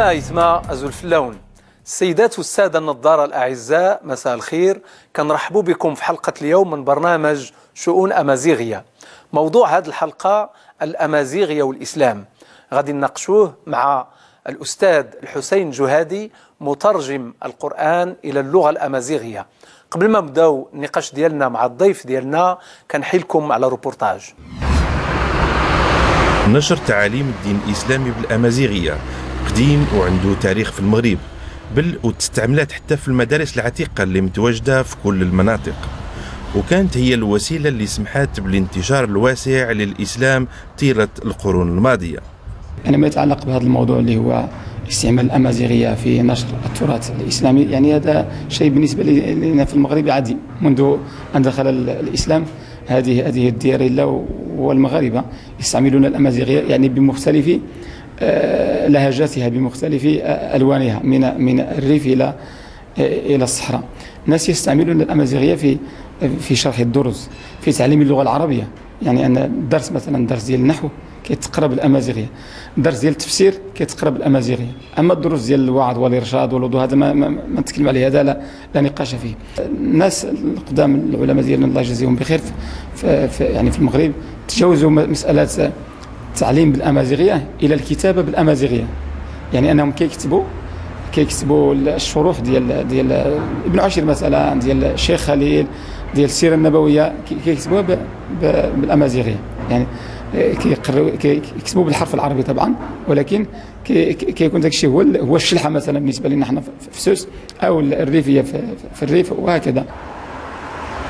أسلما إثما أزول فلاون. السيدات والسادة النظارة الأعزاء، مساء الخير. كنرحبوا بكم في حلقة اليوم من برنامج شؤون أمازيغية. موضوع هذه الحلقة الأمازيغية والإسلام، غادي نناقشوه مع الأستاذ الحسين جهادي مترجم القرآن إلى اللغة الأمازيغية. قبل ما نبداو النقاش ديالنا مع الضيف ديالنا، كنحيلكم على روبورتاج. نشر تعاليم الدين الإسلامي بالأمازيغية قديم وعنده تاريخ في المغرب، بل وتستعملات حتى في المدارس العتيقة اللي متواجدة في كل المناطق، وكانت هي الوسيلة اللي سمحت بالانتشار الواسع للإسلام طيلة القرون الماضية. يعني ما يتعلق بهذا الموضوع اللي هو استعمال الأمازيغية في نشر التراث الإسلامي، يعني هذا شيء بالنسبة لنا في المغرب عادي منذ أن دخل الإسلام هذه الديار إلا والمغاربة يستعملون الأمازيغية، يعني بمختلف لهجاتها، بمختلف ألوانها، من الريف إلى الصحراء. الناس يستعملون الأمازيغية في شرح الدروس، في تعليم اللغة العربية، يعني أن الدرس مثلا درس ديال النحو كيتقرا بالأمازيغية، درس ديال التفسير كيتقرا بالأمازيغية. أما الدروس ديال الوعظ والإرشاد والوضوء هذا ما نتكلم عليه، هذا لا نقاش فيه. الناس القدام العلماء ديالنا الله يجازيهم بخير في يعني في المغرب تجاوزوا مسألة التعليم بالأمازيغية إلى الكتابة بالأمازيغية، يعني أنهم كيكتبوا الشروح ديال ابن عاشر مثلا، ديال الشيخ خليل، ديال السيرة النبوية، كيكتبوها بالأمازيغية، يعني كيكتبوا بالحرف العربي طبعا، ولكن كيكون داك الشيء هو الشلحة مثلا بالنسبة لنا حنا في سوس، أو الريفية في الريف، وهكذا.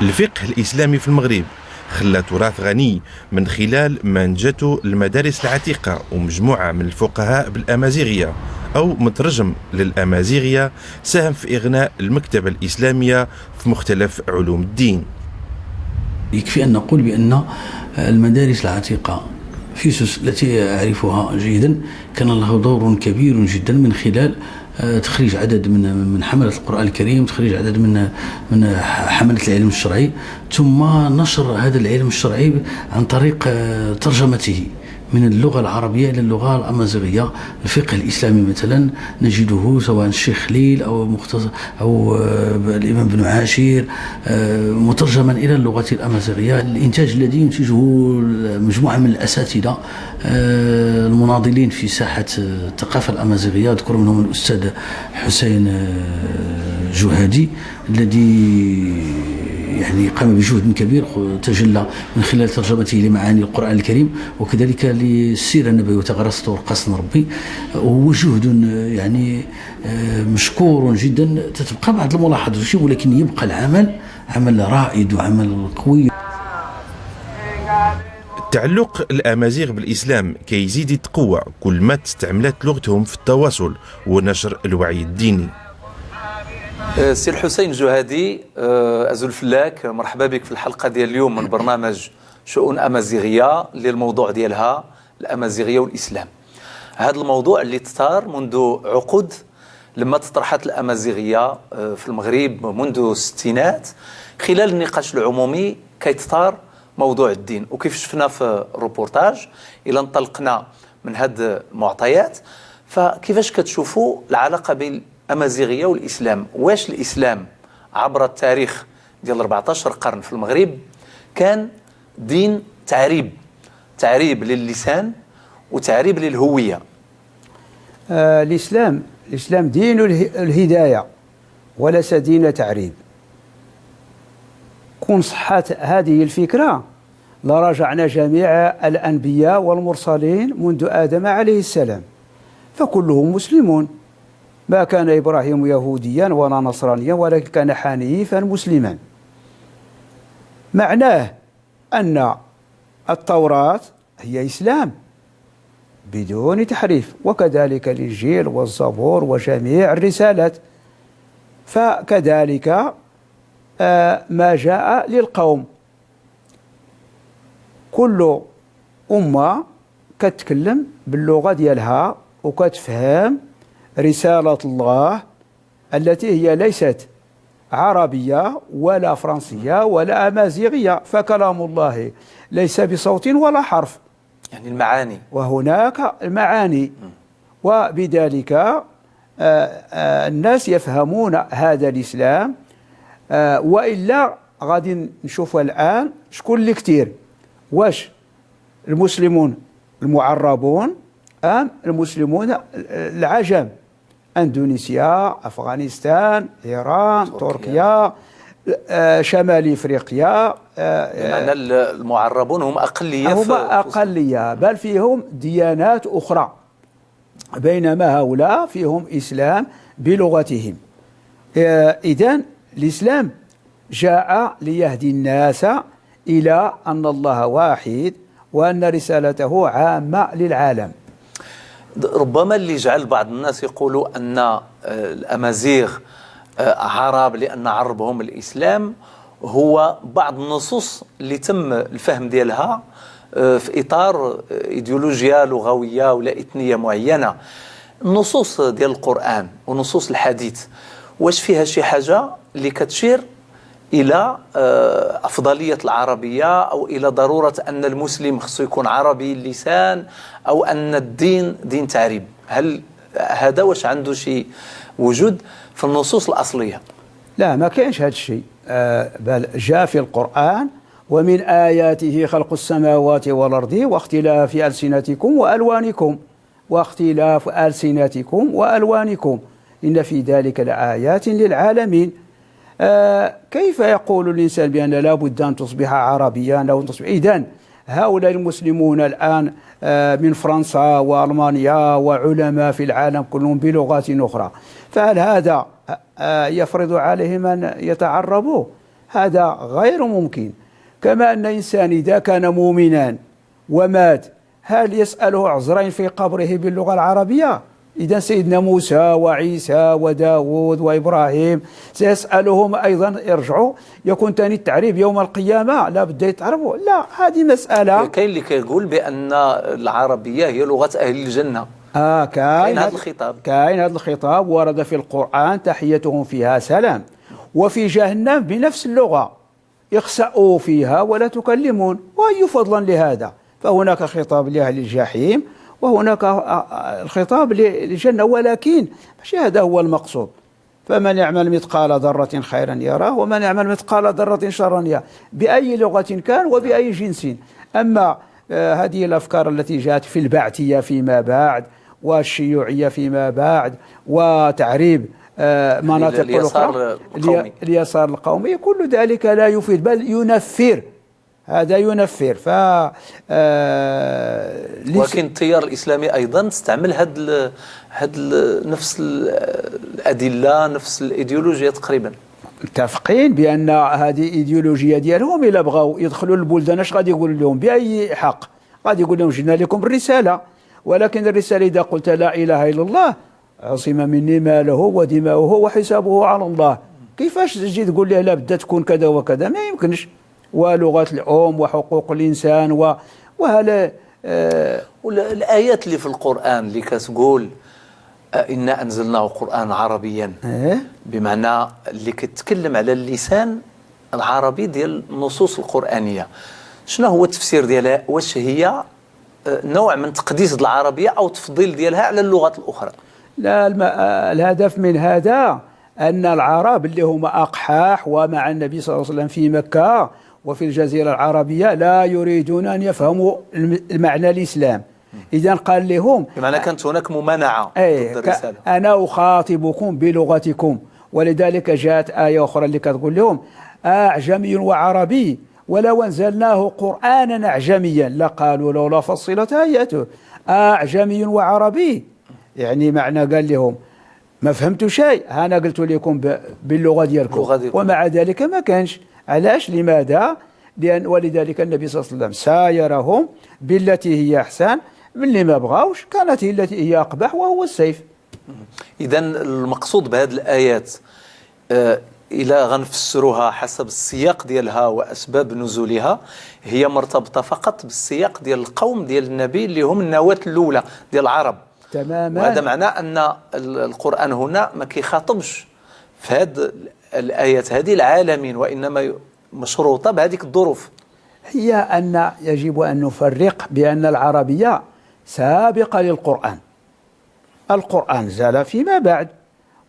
الفقه الإسلامي في المغرب خلى تراث غني من خلال ما انجته المدارس العتيقة ومجموعة من الفقهاء بالأمازيغية أو مترجم للأمازيغية، ساهم في إغناء المكتبة الإسلامية في مختلف علوم الدين. يكفي أن نقول بأن المدارس العتيقة في سوس التي أعرفها جيدا كان له دور كبير جدا من خلال تخريج عدد من حملة القرآن الكريم، تخريج عدد من حملة العلم الشرعي، ثم نشر هذا العلم الشرعي عن طريق ترجمته من اللغة العربية إلى اللغة الأمازيغية. الفقه الإسلامي مثلا نجده سواء الشيخ خليل أو مختصر أو الإمام بن عاشر مترجما إلى اللغة الأمازيغية. الإنتاج الذي ينتجه مجموعة من الأساتذة المناضلين في ساحة الثقافة الأمازيغية، أذكر منهم الأستاذ حسين جهادي الذي يعني قام بجهد كبير تجلى من خلال ترجمته لمعاني القرآن الكريم وكذلك للسيرة النبوية وتغرست ورقصن ربي، وهو جهد يعني مشكور جدا. تتبقى بعض الملاحظات ولكن يبقى العمل عمل رائد وعمل قوي. تعلق الأمازيغ بالإسلام كيزيد يتقوى كل ما تستعملت لغتهم في التواصل ونشر الوعي الديني. سي الحسين جهادي، أزول فلاك، مرحبا بك في الحلقة ديال اليوم من برنامج شؤون أمازيغية اللي الموضوع ديالها الأمازيغية والإسلام. هذا الموضوع اللي تثار منذ عقود لما تطرحت الأمازيغية في المغرب منذ الستينات، خلال النقاش العمومي كيتثار موضوع الدين، وكيف شفنا في الروبورتاج إلى انطلقنا من هاد المعطيات. فكيفاش كتشوفوا العلاقة بين الأمازيغية والإسلام؟ واش الإسلام عبر التاريخ ديال 14 قرن في المغرب كان دين تعريب، تعريب للسان وتعريب للهوية؟ الإسلام دين الهداية وليس دين تعريب. كون صحت هذه الفكرة لراجعنا جميع الأنبياء والمرسلين منذ آدم عليه السلام، فكلهم مسلمون. ما كان إبراهيم يهوديا ولا نصرانيا ولكن كان حنيفا مسلما. معناه أن التوراة هي إسلام بدون تحريف، وكذلك الإنجيل والزبور وجميع الرسالات، فكذلك ما جاء للقوم. كل أمة كتكلم باللغة ديالها وكتفهم رسالة الله التي هي ليست عربية ولا فرنسية ولا أمازيغية، فكلام الله ليس بصوت ولا حرف، يعني المعاني، وهناك المعاني. وبذلك الناس يفهمون هذا الإسلام. وإلا غادي نشوف الآن شكون اللي كثير، واش المسلمون المعربون أم المسلمون العجم؟ اندونيسيا، افغانستان، ايران، تركيا، شمال افريقيا. بمعنى المعربون هم اقلية، هم اقلية، بل فيهم ديانات اخرى، بينما هؤلاء فيهم اسلام بلغتهم. اذا الاسلام جاء ليهدي الناس الى ان الله واحد وان رسالته عامة للعالم. ربما اللي جعل بعض الناس يقولوا أن الأمازيغ عرب لأن عربهم الإسلام هو بعض النصوص اللي تم الفهم ديالها في إطار إيديولوجيا لغوية ولا إثنية معينة. النصوص ديال القرآن ونصوص الحديث واش فيها شي حاجة اللي كتشير إلى أفضلية العربية أو إلى ضرورة أن المسلم خصو يكون عربي اللسان أو أن الدين دين تعريب؟ هل هذا واش عنده شي وجود في النصوص الأصلية؟ لا، ما كاينش هذا الشيء، بل جاء في القرآن: ومن آياته خلق السماوات والأرض واختلاف ألسنتكم وألوانكم، واختلاف ألسنتكم وألوانكم إن في ذلك لآيات للعالمين. كيف يقول الإنسان بأن لا بد أن تصبح عربيا أو تصبح؟ إذن هؤلاء المسلمون الآن من فرنسا وألمانيا وعلماء في العالم كلهم بلغات أخرى، فهل هذا يفرض عليهم أن يتعربوا؟ هذا غير ممكن. كما أن إنسان إذا كان مؤمنا ومات، هل يسأله عزرائيل في قبره باللغة العربية؟ إذا سيدنا موسى وعيسى وداود وإبراهيم سيسألهم أيضا، يرجعوا يكون ثاني التعريب يوم القيامة، لا بد يتعربوا. لا، هذه مسألة. كاين اللي كيقول بأن العربية هي لغة أهل الجنة. كاين هذا الخطاب، كاين هذا الخطاب ورد في القرآن: تحيتهم فيها سلام. وفي جهنم بنفس اللغة: اخسأوا فيها ولا تكلمون. وأي فضلا لهذا؟ فهناك خطاب لأهل الجحيم وهناك الخطاب للجنة، ولكن ماشي هذا هو المقصود. فمن يعمل مثقال ذرة خيرا يراه ومن يعمل مثقال ذرة شرا يراه، بأي لغة كان وبأي جنس. أما هذه الأفكار التي جاءت في البعثية فيما بعد والشيوعية فيما بعد وتعريب مناطق اليسار القومي، اليسار القومي، كل ذلك لا يفيد بل ينفر، هذا ينفر. ف ولكن التيار الاسلامي ايضا استعمل هاد نفس الادلة، نفس الايديولوجيا تقريبا. متفقين بان هذه ايديولوجيا ديالهم. الا بغاو يدخلوا البلدان اش غادي يقولوا لهم؟ باي حق غادي يقول لهم جبنا لكم الرساله؟ ولكن الرسالة اذا قلت لا اله الا الله عصم مني ماله ودماؤه وحسابه على الله. كيفاش تجي تقول له لا بدا تكون كذا وكذا؟ ما يمكنش. ولغة الأم وحقوق الإنسان وهل والآيات اللي في القرآن اللي كتقول إنا أنزلناه قرآن عربيا، بمعنى اللي كتكلم على اللسان العربي ديال النصوص القرآنية، شنو هو التفسير ديالها؟ واش هي نوع من تقديس العربية أو تفضيل ديالها على اللغات الأخرى؟ لا، الهدف من هذا أن العرب اللي هم أقحاح ومع النبي صلى الله عليه وسلم في مكة وفي الجزيرة العربية لا يريدون أن يفهموا المعنى الإسلام. إذا قال لهم، بمعنى كانت هناك ممانعة ضد الرسالة. أنا أخاطبكم بلغتكم. ولذلك جاءت آية أخرى اللي كتقول لهم: أعجمي وعربي ولو أنزلناه قرآنا أعجميا لقالوا لولا فصلت آياته. أعجمي وعربي، يعني معنى قال لهم ما فهمتوا شيء، أنا قلت لكم باللغة ديالكم، ومع ذلك ما كانش. علاش؟ لماذا؟ لأن ولذلك النبي صلى الله عليه وسلم سايرهم بالتي هي أحسن، من اللي ما بغاوش كانت هي التي هي أقبح وهو السيف. إذا المقصود بهذه الآيات إلى غنفسروها حسب السياق ديالها وأسباب نزولها، هي مرتبطة فقط بالسياق ديال القوم ديال النبي اللي هم النواة الأولى ديال العرب. تماما. وهذا معناه أن القرآن هنا ما كيخاطبش في هذه الآيات هذه العالمين، وإنما مشروطة بهذيك الظروف. هي أن يجب أن نفرق بأن العربية سابقة للقرآن. القرآن زال فيما بعد.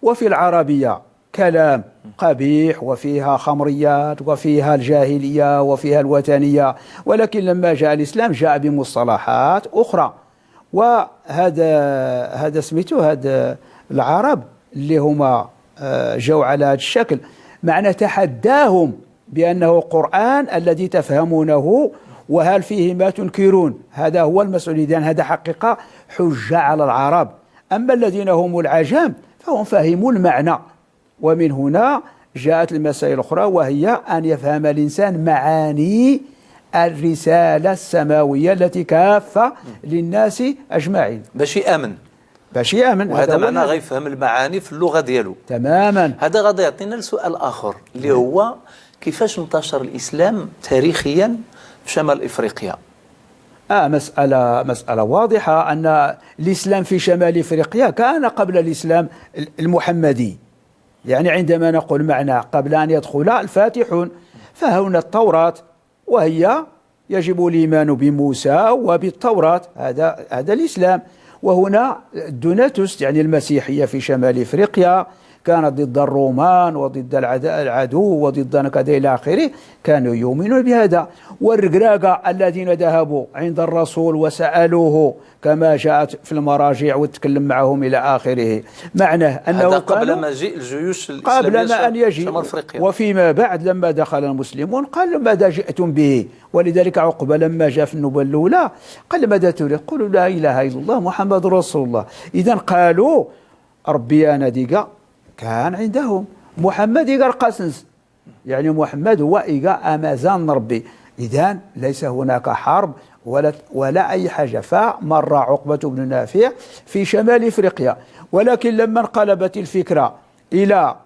وفي العربية كلام قبيح وفيها خمريات وفيها الجاهلية وفيها الوثنية، ولكن لما جاء الإسلام جاء بمصطلحات أخرى. وهذا سميتو هذا العرب اللي هما جاوا على هذا الشكل، معنى تحداهم بأنه قرآن الذي تفهمونه وهل فيه ما تنكرون. هذا هو المسؤول. إذن هذا حقيقة حجة على العرب. أما الذين هم العجم فهم فهموا المعنى، ومن هنا جاءت المسائل الأخرى، وهي أن يفهم الإنسان معاني الرسالة السماوية التي كافة للناس أجمعين باش يامن. باش يامن. وهذا معناه غيفهم المعاني في اللغة ديالو تماما. هذا غادي يعطينا لسؤال آخر اللي هو كيفاش انتشر الإسلام تاريخيا في شمال إفريقيا؟ مسألة واضحة أن الإسلام في شمال إفريقيا كان قبل الإسلام المحمدي، يعني عندما نقول معنى قبل أن يدخل الفاتحون، فهنا التوراة وهي يجب الإيمان بموسى وبالتوراة، هذا الإسلام. وهنا الدوناتوس يعني المسيحية في شمال إفريقيا كانت ضد الرومان وضد العدو وضد كذا إلى آخره، كانوا يؤمنون بهذا. والرقراقة الذين ذهبوا عند الرسول وسألوه كما جاءت في المراجع وتكلم معهم إلى آخره، معناه أنه هذا قبل مجيء الجيوش الإسلامية قبل ما أن يجيء. وفيما بعد لما دخل المسلمون قالوا ماذا جئتم به؟ ولذلك عقبة لما جاء في النوبة الأولى قال ماذا تريد؟ قالوا لا إله إلا الله محمد رسول الله. إذا قالوا ربي أنا ديقا كان عندهم محمد إيقا القاسنس، يعني محمد هو إيقا أمازان ربي. إذن ليس هناك حرب ولا أي حاجة. فمر عقبة بن نافع في شمال إفريقيا، ولكن لما انقلبت الفكرة إلى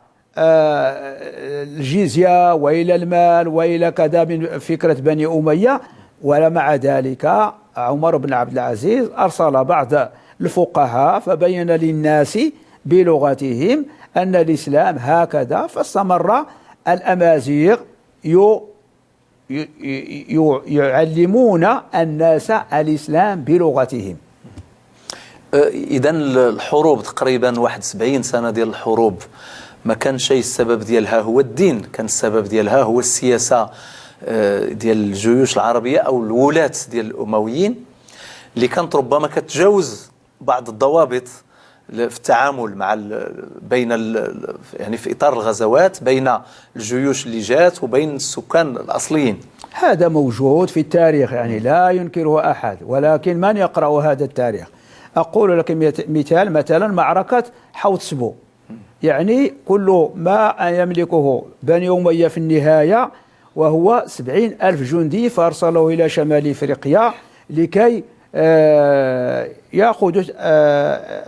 الجزية وإلى المال وإلى كذا من فكرة بني أمية، ومع ذلك عمر بن عبد العزيز أرسل بعض الفقهاء فبين للناس بلغتهم أن الإسلام هكذا، فاستمر الأمازيغ يعلمون الناس الإسلام بلغتهم. إذن الحروب تقريبا 71 سنة ديال الحروب ما كان شيء السبب ديالها هو الدين، كان السبب ديالها هو السياسة ديال الجيوش العربية أو الولاة ديال الأمويين اللي كانت ربما كتجاوز بعض الضوابط في التعامل مع بين يعني في إطار الغزوات بين الجيوش اللي جات وبين السكان الأصليين. هذا موجود في التاريخ، يعني لا ينكره أحد، ولكن من يقرأ هذا التاريخ؟ أقول لك مثال، مثلا معركة حوض سبو، يعني كل ما يملكه بني أمية في النهاية وهو 70,000 جندي، فأرسلوه إلى شمال إفريقيا لكي يأخذ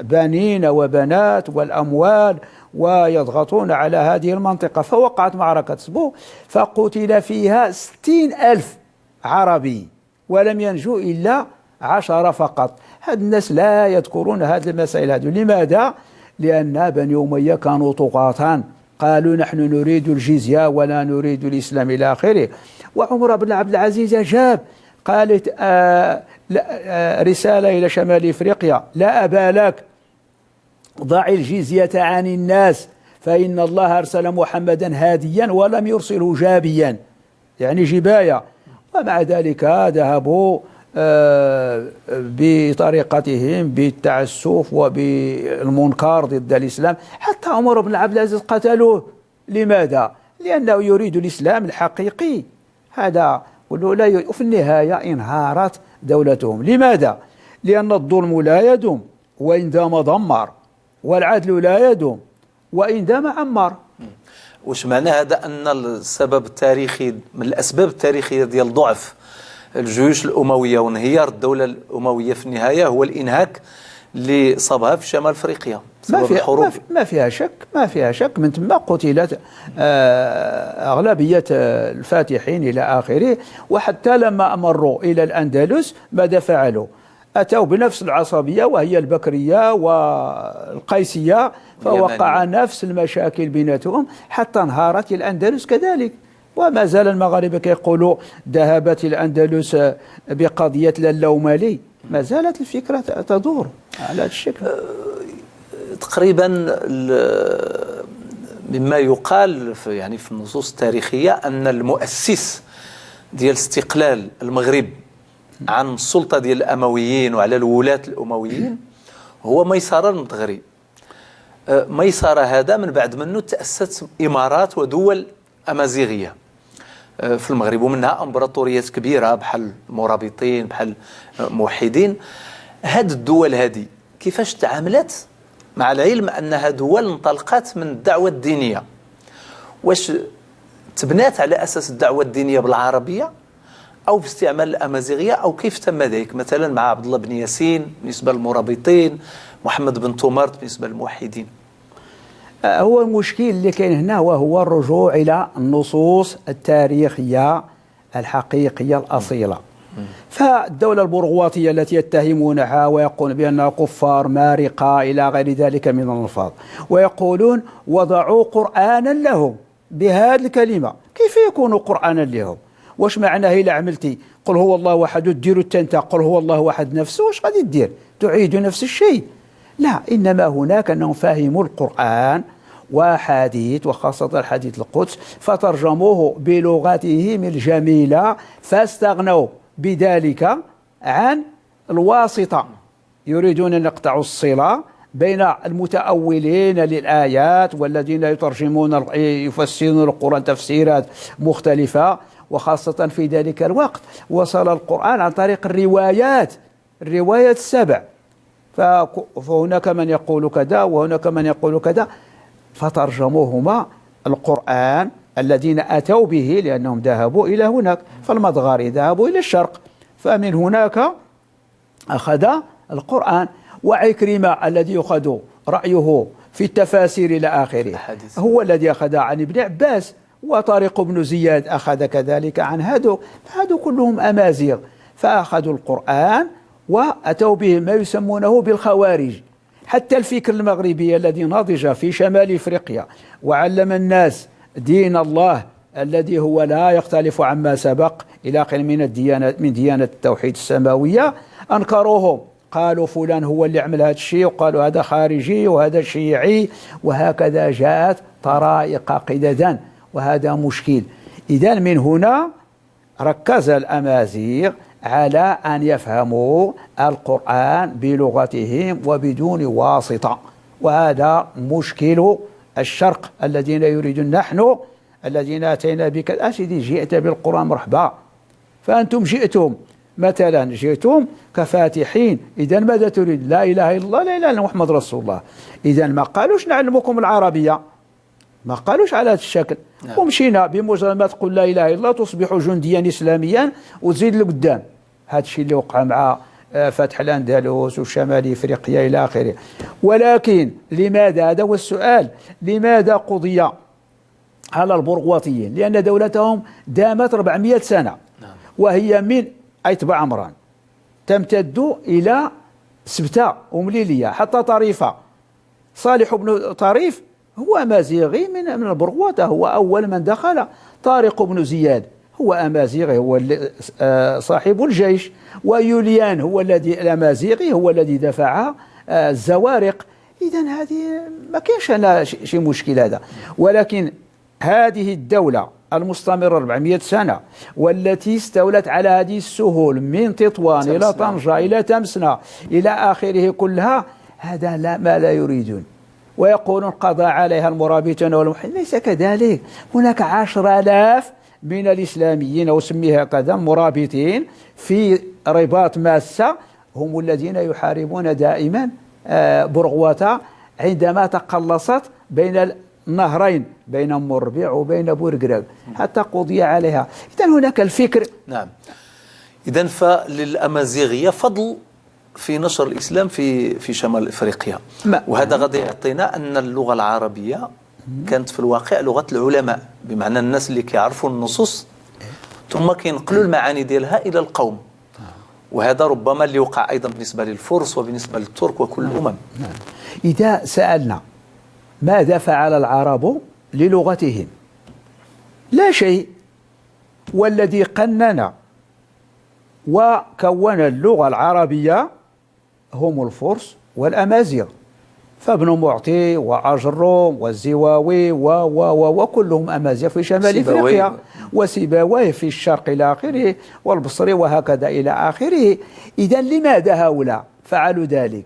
بنين وبنات والأموال ويضغطون على هذه المنطقة. فوقعت معركة سبو فقتل فيها 60,000 عربي ولم ينجو إلا 10 فقط. هاد الناس لا يذكرون هذه المسائل هذه. لماذا؟ لأن بني أمية كانوا طغاة، قالوا نحن نريد الجزية ولا نريد الإسلام إلى آخره. وعمر بن عبد العزيز جاب قالت رسالة إلى شمال إفريقيا: لا أبا لك، ضع الجزية عن الناس فإن الله أرسل محمدا هاديا ولم يرسله جابيا، يعني جباية. ومع ذلك ذهبوا بطريقتهم بالتعسف وبالمنكر ضد الإسلام، حتى عمر بن عبد العزيز قتلوه. لماذا؟ لأنه يريد الإسلام الحقيقي. هذا لا وفي النهاية انهارت دولتهم. لماذا؟ لأن الظلم لا يدوم وإن دام دمر، والعدل لا يدوم وإن دام عمر. وش معنى هذا؟ أن السبب التاريخي من الأسباب التاريخية ديال ضعف الجيوش الأموية وانهيار الدولة الأموية في النهاية هو الإنهاك اللي صابها في شمال أفريقيا. ما فيها شك، ما فيها شك. من ثم قتلت أغلبية الفاتحين إلى آخره. وحتى لما أمروا إلى الأندلس ماذا فعلوا؟ أتوا بنفس العصبية وهي البكرية والقيسية، فوقع نفس المشاكل بيناتهم حتى انهارت الأندلس كذلك. وما زال المغاربة كيقولوا ذهبت الأندلس بقضية اللومالي، ما زالت الفكرة تدور على هذا الشكل. تقريبا مما يقال في النصوص التاريخية أن المؤسس ديال استقلال المغرب عن السلطة ديال الأمويين وعلى الولاة الأمويين هو ميسرة المطغري. ميسرة هذا من بعد منه تأسست إمارات ودول أمازيغية في المغرب، ومنها امبراطوريات كبيرة بحال المرابطين، بحال الموحدين. هاد الدول هذه كيفاش تعاملت مع العلم أنها دول انطلقت من الدعوة الدينية؟ واش تبنات على أساس الدعوة الدينية بالعربية أو باستعمال الأمازيغية، أو كيف تم ذلك؟ مثلا مع عبد الله بن ياسين بالنسبة للمرابطين، محمد بن تومرت بالنسبة للموحدين. هو المشكل اللي كاين هنا وهو الرجوع إلى النصوص التاريخية الحقيقية الأصيلة. فالدولة البرغواطية التي يتهمونها ويقولون بأنها كفار مارقة إلى غير ذلك من الألفاظ، ويقولون وضعوا قرآنا لهم بهذه الكلمة، كيف يكون قرآنا لهم؟ واش معناه إلا عملتي قل هو الله واحد وديروا التنتا قل هو الله واحد نفسه، واش غادي دير؟ تعيد نفس الشيء؟ لا، إنما هناك أنهم فهموا القرآن وحديث، وخاصة الحديث القدس، فترجموه بلغتهم الجميلة، فاستغنوا بذلك عن الواسطة. يريدون أن يقطعوا الصلة بين المتأولين للآيات والذين يترجمون يفسرون القرآن تفسيرات مختلفة، وخاصة في ذلك الوقت وصل القرآن عن طريق الروايات، الروايات السبع، فهناك من يقول كذا وهناك من يقول كذا، فترجموهما القرآن الذين أتوا به لأنهم ذهبوا إلى هناك، فالمدغاري ذهبوا إلى الشرق، فمن هناك أخذ القرآن. وعكرمة الذي يأخذ رأيه في التفاسير إلى آخره هو الذي أخذ عن ابن عباس، وطارق بن زياد أخذ كذلك عن هادو، هادو كلهم أمازيغ، فأخذوا القرآن وأتوا به ما يسمونه بالخوارج. حتى الفكر المغربي الذي نضج في شمال إفريقيا وعلم الناس دين الله الذي هو لا يختلف عما سبق إلى آخره من الديانة، من ديانة التوحيد السماوية، أنكروهم، قالوا فلان هو اللي عمل هذا الشيء، وقالوا هذا خارجي وهذا شيعي، وهكذا جاءت طرائق قددا، وهذا مشكل. إذا من هنا ركز الأمازيغ على أن يفهموا القرآن بلغتهم وبدون واسطة، وهذا مشكل الشرق الذين يريدون نحن الذين أتينا بك أسيدي جئت بالقرآن مرحبا، فأنتم جئتم مثلا جئتم كفاتحين، إذا ماذا تريد؟ لا إله إلا الله، لا إله إلا محمد رسول الله. إذا ما قالوش نعلمكم العربية، ما قالوش على هذا الشكل. نعم. ومشينا بمجرد ما تقول لا إله إلا الله تصبح جنديا إسلاميا وتزيد لقدام. هذا الشيء اللي وقع مع فتح الأندلس وشمال إفريقيا إلى آخره. ولكن لماذا، هذا هو السؤال، لماذا قضي على البرغواطيين؟ لأن دولتهم دامت 400 سنة. نعم. وهي من أيت بعمران تمتد إلى سبتة ومليلية حتى طريفة. صالح بن طريف هو أمازيغي من البرغواطة، هو أول من دخل. طارق بن زياد هو أمازيغي، هو صاحب الجيش. ويوليان هو الذي الأمازيغي هو الذي دفع الزوارق. إذا هذه ما كاينش أنا شي مشكل هذا. ولكن هذه الدولة المستمرة 400 سنة والتي استولت على هذه السهول من تطوان إلى طنجة إلى تمسنا إلى آخره كلها، هذا لا ما لا يريدون. ويقولون قضى عليها المرابطون والموحدين، ليس كذلك. هناك 10,000 من الإسلاميين أو سميها كذا مرابطين في رباط ماسة، هم الذين يحاربون دائما برغواطة عندما تقلصت بين النهرين، بين مربيع وبين بورقراق، حتى قضي عليها. إذن هناك الفكر. نعم. إذن فللأمازيغية فضل في نشر الإسلام في شمال إفريقيا. وهذا غادي يعطينا أن اللغة العربية كانت في الواقع لغة العلماء، بمعنى الناس اللي كيعرفوا النصوص ثم كينقلوا المعاني ديالها إلى القوم. وهذا ربما اللي وقع أيضا بالنسبة للفرس وبالنسبة للترك وكل الأمم. نعم. إذا سألنا ماذا فعل العرب للغتهم؟ لا شيء. والذي قنن وكون اللغة العربية هم الفرس والأمازيغ. فابن معطي وأجروم والزواوي و و و وكلهم أمازيغ في شمال إفريقيا، وسيبويه في الشرق إلى آخره، والبصري وهكذا إلى آخره. إذا لماذا هؤلاء فعلوا ذلك؟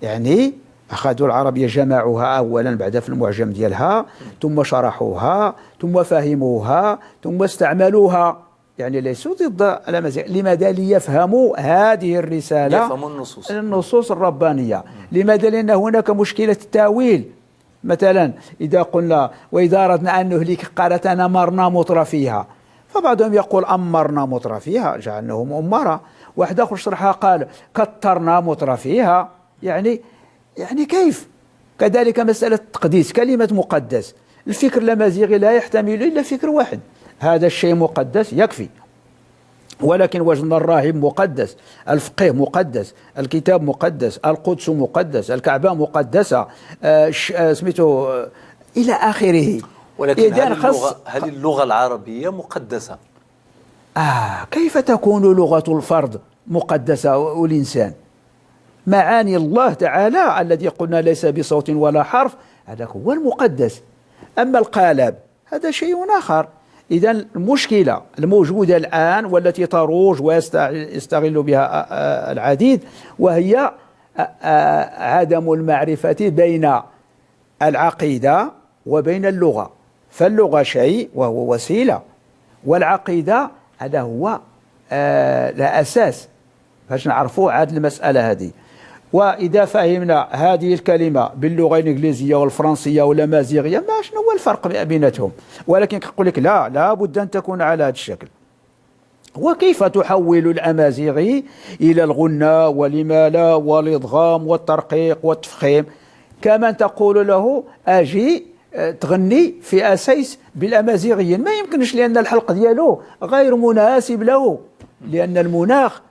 يعني أخذوا العربية، جمعوها أولا بعد في المعجم ديالها، ثم شرحوها، ثم فهموها، ثم استعملوها. يعني ليسوا ضد الأمازيغ. لماذا؟ ليفهموا هذه الرسالة، يفهموا النصوص، النصوص الربانية. لماذا؟ لأن هناك مشكلة التأويل. مثلا إذا قلنا وإذا أردنا أن نهلك قرية أمرنا مترفيها، فبعضهم يقول أمرنا مترفيها جعلناهم أمرا، واحد آخر شرحها قال كثرنا مترفيها. يعني كيف؟ كذلك مسألة التقديس، كلمة مقدس، الفكر الأمازيغي لا يحتمل إلا فكر واحد، هذا الشيء مقدس يكفي. ولكن وجدنا الراهب مقدس، الفقيه مقدس، الكتاب مقدس، القدس مقدس، الكعبة مقدسة، سميتو إلى آخره. ولكن هل اللغة العربية مقدسة؟ كيف تكون لغة الفرد مقدسة والإنسان؟ معاني الله تعالى الذي قلنا ليس بصوت ولا حرف، هذا هو المقدس. أما القالب هذا شيء آخر. إذا المشكلة الموجودة الآن والتي تروج ويستغل بها العديد، وهي عدم المعرفة بين العقيدة وبين اللغة. فاللغة شيء وهو وسيلة، والعقيدة هذا هو لا أساس باش نعرفوا عاد المسألة هذه. وإذا فهمنا هذه الكلمة باللغة الإنجليزية والفرنسية والأمازيغية، ما شنو هو الفرق بيناتهم؟ ولكن كيقول لك لا بد أن تكون على هذا الشكل. وكيف تحول الأمازيغي إلى الغنى ولما لا والإدغام والترقيق والتفخيم؟ كما تقول له أجي تغني في أساس بالأمازيغيين، ما يمكنش، لأن الحلق ديالو غير مناسب له، لأن المناخ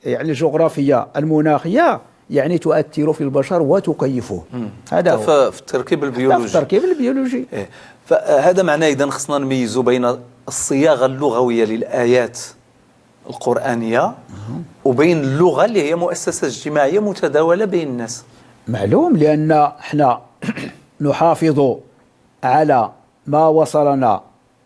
يعني الجغرافية المناخية يعني تؤثر في البشر وتكيفه. هذا هو في التركيب البيولوجي. في التركيب البيولوجي. إيه. فهذا معناه إذا خصنا نميزوا بين الصياغة اللغوية للآيات القرآنية وبين اللغة اللي هي مؤسسة اجتماعية متداولة بين الناس. معلوم، لأن احنا نحافظ على ما وصلنا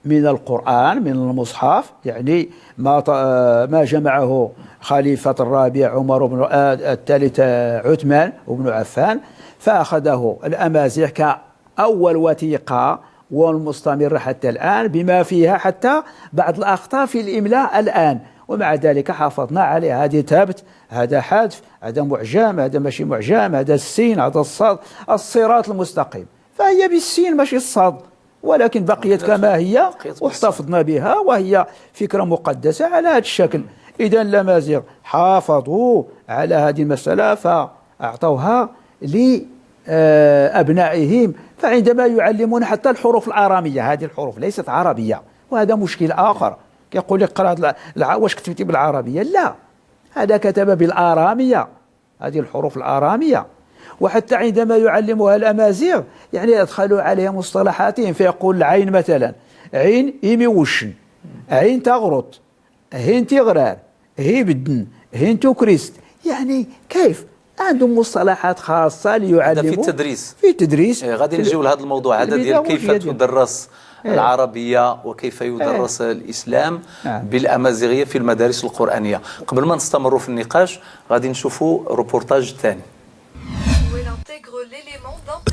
من القرآن من المصحف، يعني ما جمعه خليفة الرابع عمر بن الثالث عثمان بن عفان، فأخذه الأمازيغ كأول وثيقة والمستمرة حتى الآن، بما فيها حتى بعض الأخطاء في الإملاء الآن، ومع ذلك حافظنا عليه. هذه ثابت، هذا حذف، هذا معجم، هذا ماشي معجم، هذا السين، هذا الصاد، الصراط المستقيم، فهي بالسين ماشي الصاد، ولكن بقيت كما هي واحتفظنا بها، وهي فكرة مقدسة على هذا الشكل. إذا الأمازيغ حافظوا على هذه المسألة فأعطوها لأبنائهم، فعندما يعلمون حتى الحروف الآرامية، هذه الحروف ليست عربية، وهذا مشكل آخر. يقول لك قرأت واش كتبتي بالعربية؟ لا، هذا كتب بالآرامية، هذه الحروف الآرامية. وحتى عندما يعلمها الأمازيغ يعني يدخلوا عليها مصطلحاتهم، فيقول العين مثلا، عين إيمي وشن، عين تغرط، هين تغرار، هي بدن، هين توكريست. يعني كيف عندهم مصطلحات خاصة ليعلموا في التدريس. في التدريس. إيه، غادي نجيو لهذا الموضوع هذا ديال كيف تدرس العربية وكيف يدرس الإسلام بالأمازيغية في المدارس القرآنية. قبل ما نستمروا في النقاش غادي نشوفوا روبورتاج ثاني.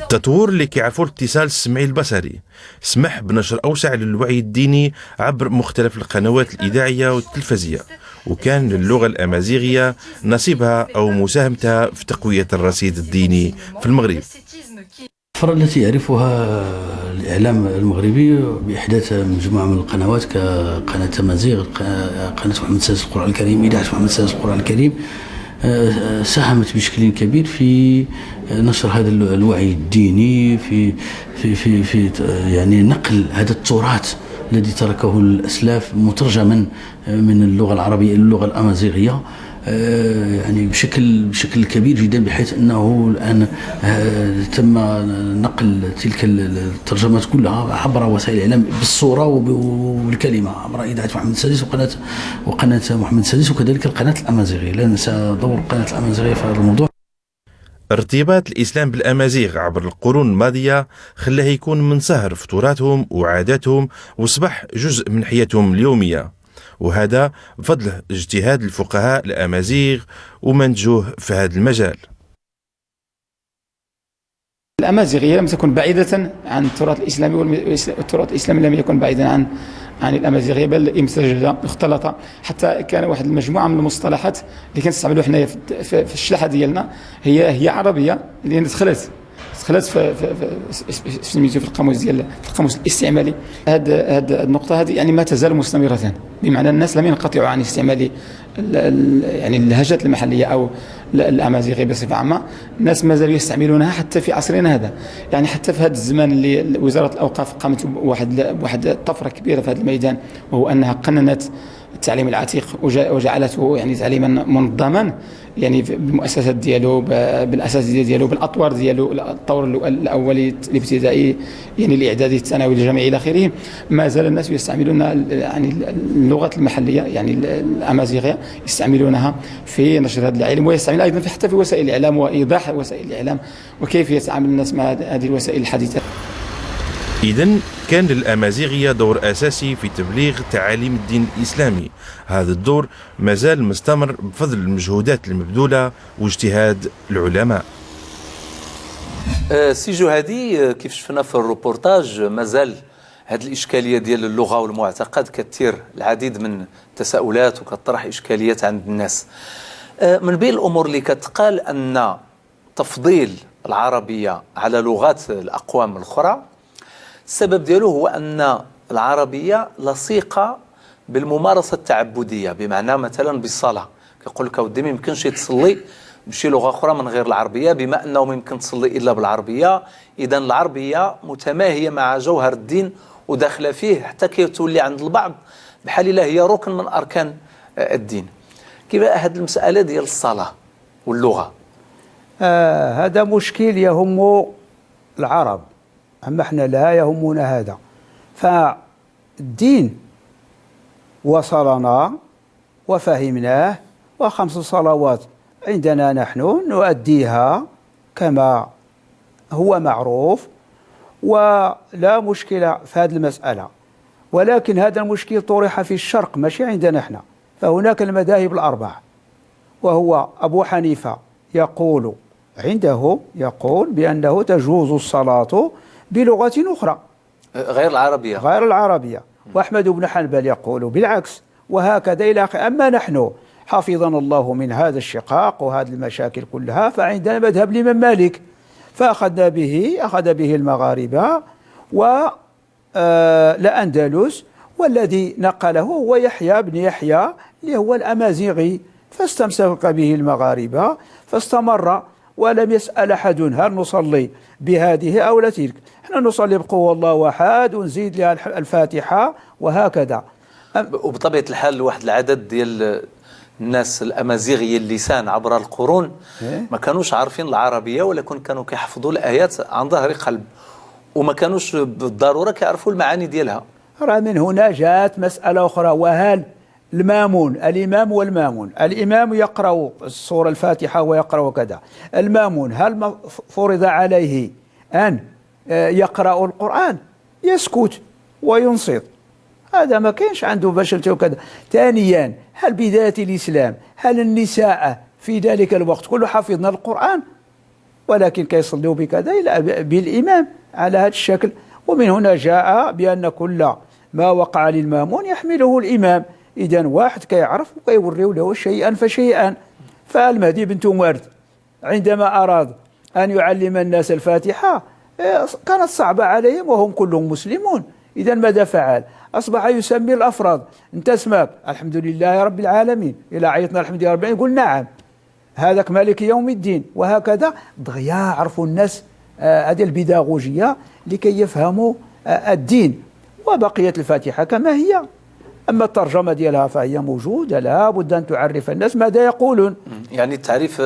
التطور اللي كيعرفوا الاتصال السمعي البصري سمح بنشر أوسع للوعي الديني عبر مختلف القنوات الإذاعية والتلفزية، وكان للغة الأمازيغية نصيبها أو مساهمتها في تقوية الرصيد الديني في المغرب. الطفرة التي يعرفها الإعلام المغربي بإحداث مجموعة من القنوات كقناة تمازيغ، قناة محمد السادس القرآن الكريم، إذاعة محمد السادس القرآن الكريم، ساهمت بشكل كبير في نشر هذا الوعي الديني، في في في في يعني نقل هذا التراث الذي تركه الأسلاف مترجما من اللغة العربية إلى اللغة الأمازيغية، يعني بشكل كبير جدا، بحيث أنه الآن تم نقل تلك الترجمات كلها عبر وسائل الإعلام بالصورة وبالكلمة، عبر إذاعة محمد السادس وقناة محمد السادس، وكذلك القناة الأمازيغية. لا ننسى دور القناة الأمازيغية في هذا الموضوع. ارتباط الإسلام بالأمازيغ عبر القرون الماضية خلاه يكون منصهر في تراثهم وعاداتهم وصبح جزء من حياتهم اليومية، وهذا بفضل اجتهاد الفقهاء الأمازيغ ومنتجوه في هذا المجال. الأمازيغية لم تكن بعيدة عن التراث الإسلامي، والتراث الإسلامي لم يكن بعيدا عن الأمازيغية، بل امتزج اختلط، حتى كان واحد المجموعة من المصطلحات اللي كنستعملوا حنايا في الشلحة ديالنا هي عربية، لأن دخلت في القاموس ديال القاموس الاستعمالي. هاد النقطة هذه يعني ما تزال مستمرة، بمعنى الناس لم ينقطعوا عن استعمال يعني اللهجات المحلية أو الأمازيغية بصفة عامة. الناس ما زالوا يستعملونها حتى في عصرنا هذا، يعني حتى في هذا الزمان اللي وزارة الأوقاف قامت بواحد الطفرة كبيرة في هذا الميدان، وهو أنها قننت التعليم العتيق وجعلته يعني تعليما منظما، يعني بالمؤسسات ديالو، بالاساتذه ديالو، بالاطوار ديالو، الطور الاولي الابتدائي يعني الاعدادي الثانوي الجامعي الى اخره. ما زال الناس يستعملون يعني اللغات المحلية، يعني الامازيغية يستعملونها في نشر هذا العلم، ويستعمل ايضا حتى في وسائل الاعلام وايضاح وسائل الاعلام وكيف يتعامل الناس مع هذه الوسائل الحديثة. إذن كان للأمازيغية دور أساسي في تبليغ تعاليم الدين الإسلامي. هذا الدور مازال مستمر بفضل المجهودات المبذولة واجتهاد العلماء. سي جهادي، كيف شفنا في الروبورتاج مازال هذه الإشكالية ديال اللغة والمعتقد كثير العديد من التساؤلات وكطرح إشكاليات عند الناس. من بين الأمور اللي كتقال أن تفضيل العربية على لغات الأقوام الأخرى السبب ديالو هو أن العربية لصيقة بالممارسة التعبدية، بمعنى مثلا بالصلاة، كيقول لك اودي ما يمكنش تصلي بشي لغة أخرى من غير العربية، بما أنه ما يمكن تصلي إلا بالعربية، إذا العربية متماهية مع جوهر الدين وداخلة فيه، حتى كيتولي عند البعض بحال إلا هي ركن من أركان الدين. كيف هذه المسألة ديال الصلاة واللغة؟ هذا مشكل يهم العرب، أما احنا لا يهمنا هذا. فالدين وصلنا وفهمناه، وخمس صلوات عندنا نحن نؤديها كما هو معروف، ولا مشكلة في هذه المسألة. ولكن هذا المشكل طرح في الشرق ماشي عندنا احنا. فهناك المذاهب الأربع، وهو أبو حنيفة يقول عنده يقول بأنه تجوز الصلاة بلغة أخرى غير العربية، غير العربية، وأحمد بن حنبل يقول بالعكس، وهكذا إلى آخره. أما نحن حفظنا الله من هذا الشقاق وهذه المشاكل كلها، فعندنا مذهب الإمام مالك فأخذنا به، أخذ به المغاربة والأندلس، والذي نقله هو يحيى بن يحيى اللي هو الأمازيغي، فاستمسك به المغاربة فاستمر، ولم يسأل أحد هل نصلي بهذه أو لا تلك. احنا نصلي بقوة الله أحد ونزيد لها الفاتحة وهكذا. وبطبيعة الحال واحد العدد ديال الناس الأمازيغية اللسان عبر القرون ما كانوش عارفين العربية، ولكن كانوا كيحفظوا الآيات عن ظهر قلب، وما كانوش بالضرورة كيعرفوا المعاني ديالها. راه من هنا جاءت مسألة أخرى، وهل المامون، الإمام والمامون، الإمام يقرأ السورة الفاتحة ويقرأ كذا، المامون هل فرض عليه أن يقرأ القرآن؟ يسكت وينصت، هذا ما كانش عنده باش وكذا. ثانيا، هل بداية الإسلام هل النساء في ذلك الوقت كله حفظنا القرآن، ولكن كيصلوا بكذا بالإمام على هذا الشكل. ومن هنا جاء بأن كل ما وقع للمامون يحمله الإمام. إذا واحد كيعرف وكيوريو له شيئا فشيئا. فالمهدي بن تومرت عندما أراد أن يعلم الناس الفاتحة كانت صعبة عليهم وهم كلهم مسلمون. إذا ماذا فعل؟ أصبح يسمي الأفراد، أنت اسمك الحمد لله رب العالمين، إلى عيطنا الحمد لله رب العالمين يقول نعم، هذاك مالك يوم الدين، وهكذا. دغيا عرفوا الناس هذه البيداغوجية لكي يفهموا الدين. وبقيت الفاتحة كما هي، أما الترجمة ديالها فهي موجودة، لا بد أن تعرف الناس ماذا يقولون. يعني التعريف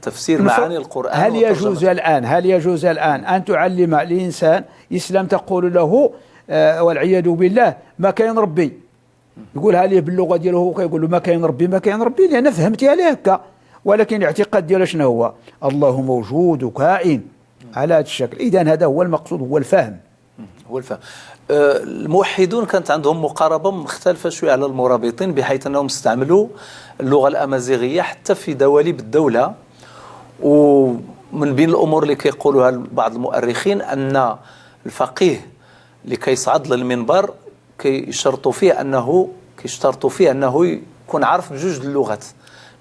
تفسير معاني القرآن. هل يجوز الآن، هل يجوز الآن أن تعلم الإنسان إسلام تقول له والعياذ بالله ما كاين ربي، يقولها ليه باللغة ديالو، هو كيقول له ما كاين ربي ما كاين ربي، لأن فهمتي عليه هكا. ولكن الاعتقاد ديالو شنو هو؟ الله موجود وكائن على هذا الشكل. اذا هذا هو المقصود، هو الفهم. هو الفهم. الموحدون كانت عندهم مقاربة مختلفة شوية على المرابطين، بحيث أنهم استعملوا اللغة الأمازيغية حتى في دواليب الدولة. ومن بين الأمور اللي كيقولوها بعض المؤرخين أن الفقيه اللي كيصعد للمنبر كيشترطوا فيه أنه يكون عارف بجوج اللغات،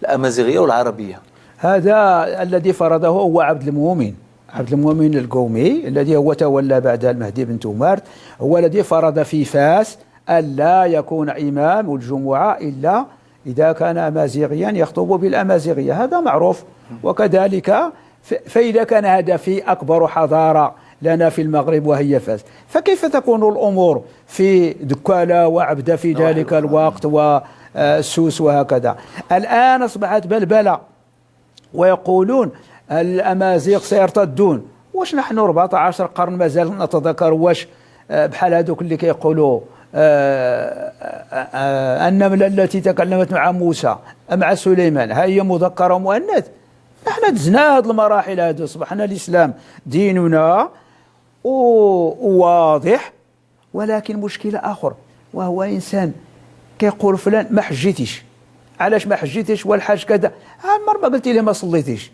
الأمازيغية والعربية. هذا الذي فرضه هو عبد المؤمن، عبد المؤمن القومي الذي هو تولى بعد المهدي بن تومارت، هو الذي فرض في فاس ألا يكون إمام الجمعة إلا إذا كان أمازيغيا يخطب بالأمازيغية، هذا معروف. وكذلك فإذا كان هذا في أكبر حضارة لنا في المغرب وهي فاس، فكيف تكون الأمور في دكالة وعبدة في ذلك الوقت والسوس وهكذا؟ الآن أصبحت بلبلة ويقولون الأمازيغ سيرتدون. واش نحن 14 قرن مازال نتذكر؟ واش بحال هذوك اللي كيقولوا النملة التي تكلمت مع موسى مع سليمان هي مذكرة ومؤنث؟ نحن دزنا هذه المراحل هذو، أصبحنا الإسلام ديننا وواضح. ولكن مشكلة آخر، وهو إنسان كيقول فلان ما حجيتيش، علاش ما حجيتيش والحاج كذا، عمر ما قلتي لي ما صليتيش.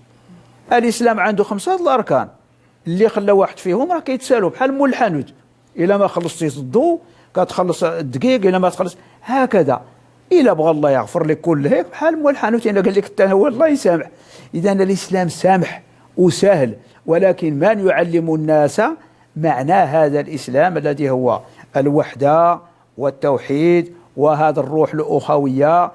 الإسلام عنده 5 الأركان، اللي خلى واحد فيهم راه كيتسالوا بحال مول الحانوت، إلا ما خلصتي الضوء كتخلص الدقيق، إلا ما تخلص هكذا. إلا بغى الله يغفر لك كل هيك بحال مول الحانوت، إلا قال لك هو الله يسامح. إذا الإسلام سامح وسهل، ولكن من يعلم الناس معنى هذا الإسلام الذي هو الوحدة والتوحيد وهذا الروح الأخوية،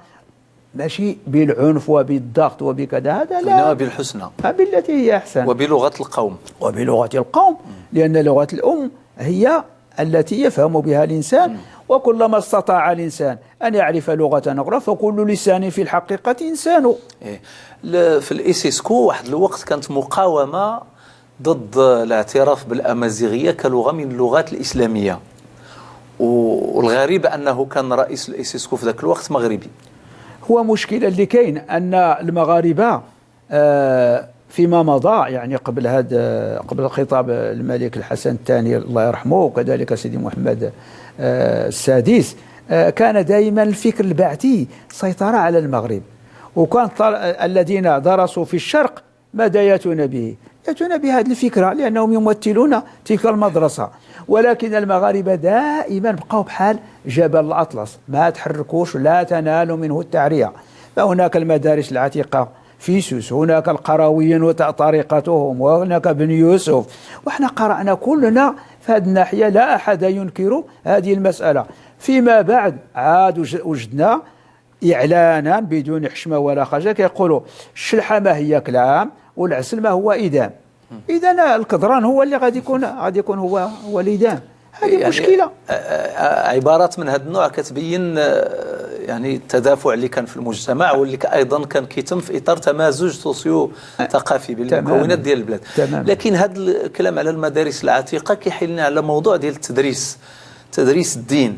ماشي بالعنف وبالضغط وبكذا، هذا لا، إنما بالحسنى، بالتي هي أحسن، وبلغة القوم، وبلغة القوم، لأن لغة الأم هي التي يفهم بها الإنسان. وكلما استطاع الإنسان أن يعرف لغة أخرى فكل لسان في الحقيقة إنسان. إيه. في الإيسيسكو واحد الوقت كانت مقاومة ضد الاعتراف بالأمازيغية كلغة من اللغات الإسلامية، والغريب أنه كان رئيس الإيسيسكو في ذاك الوقت مغربي. هو مشكلة اللي كاين أن المغاربة فيما مضى، يعني قبل هذا، قبل خطاب الملك الحسن الثاني الله يرحمه، وكذلك سيدي محمد السادس، كان دائما الفكر البعثي سيطرة على المغرب. وكان الذين درسوا في الشرق ماذا يأتون به؟ يأتون بهذه الفكرة لأنهم يمثلون تلك المدرسة. ولكن المغاربة دائما بقوا بحال جبل الأطلس، ما تحركوش، لا تنال منه التعرية. فهناك المدارس العتيقة في سوس، هناك القرويين وطريقتهم، وهناك بن يوسف، وإحنا قرأنا كلنا في هذه الناحية، لا أحد ينكر هذه المسألة. فيما بعد عاد وجدنا إعلانا بدون حشمة ولا خجل كيقولوا الشلحة ما هي كلام والعسل ما هو إدام. إذا الكدران هو اللي غادي يكون هو الإدام. هذه يعني مشكلة. عبارات من هذا النوع كتبين يعني التدافع اللي كان في المجتمع، واللي أيضا كان كيتم في إطار تمازج سوسيو ثقافي بالمكونات ديال البلاد. تمام. لكن هذا الكلام على المدارس العتيقة كيحيلنا على موضوع ديال التدريس، تدريس الدين.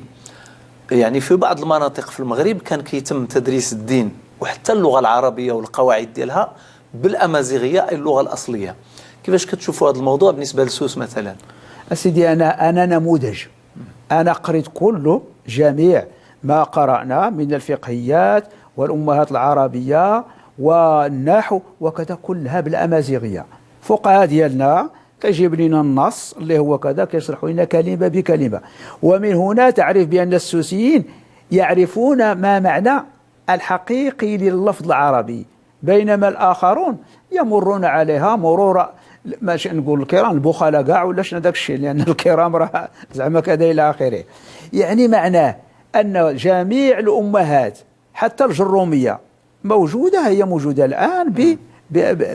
يعني في بعض المناطق في المغرب كان كيتم تدريس الدين وحتى اللغة العربية والقواعد ديالها بالأمازيغية، أي اللغة الأصلية. كيفاش كتشوفوا هذا الموضوع بالنسبة لسوس مثلا؟ أسيدي أنا نموذج، أنا قريت كله، جميع ما قرأنا من الفقهيات والأمهات العربية والنحو وكذا كلها بالأمازيغية. فقهاء ديالنا كيجيب لنا النص اللي هو كذا، كيشرحوا لنا كلمة بكلمة. ومن هنا تعرف بأن السوسيين يعرفون ما معنى الحقيقي لللفظ العربي، بينما الآخرون يمرون عليها مرور، ماشي نقول الكرام البخلاء كاع ولا شنو داك الشيء، لأن الكرام راه زعما كذا إلى آخره. يعني معناه أن جميع الأمهات حتى الجرومية موجودة، هي موجودة الآن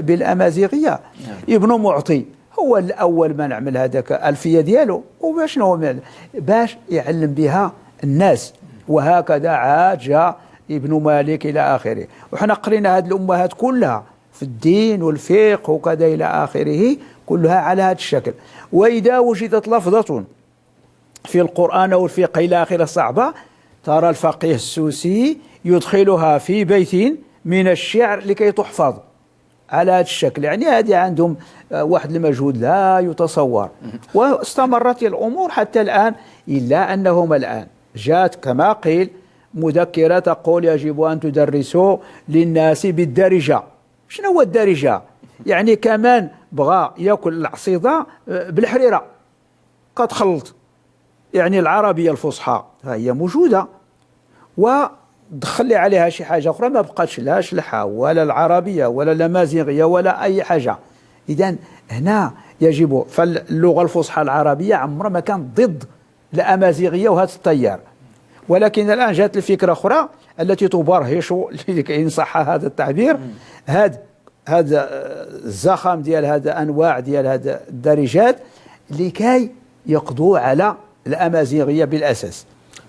بالأمازيغية. ابن معطي هو الأول من عمل هذاك ألفية ديالو، وباش هو باش يعلم بها الناس، وهكذا عاد جاء ابن مالك إلى آخره. وحنا قرينا هذه الأمهات كلها في الدين والفقه وكذا إلى آخره، كلها على هذا الشكل. وإذا وجدت لفظة في القرآن أو الفقه إلى آخره صعبة، ترى الفقيه السوسي يدخلها في بيت من الشعر لكي تحفظ على هذا الشكل. يعني هذه عندهم واحد المجهود لا يتصور، واستمرت الأمور حتى الآن. إلا أنهم الآن جاءت كما قيل مذكرة تقول يجب أن تدرسوا للناس بالدارجة. شنو هو الدارجة؟ يعني كمان بغى ياكل العصيدة بالحريرة كتخلط. يعني العربية الفصحى هي موجودة ودخل لي عليها شي حاجة أخرى، ما بقاتش لا شلحة ولا العربية ولا الأمازيغية ولا أي حاجة. إذن هنا يجب، فاللغة الفصحى العربية عمرها ما كانت ضد الأمازيغية وهذا التيار، ولكن الآن جاءت الفكرة أخرى التي تبرهش إن صح هذا التعبير هذا الزخم ديال هذا أنواع ديال هذا الدارجات لكي يقضوا على الأمازيغية بالأساس.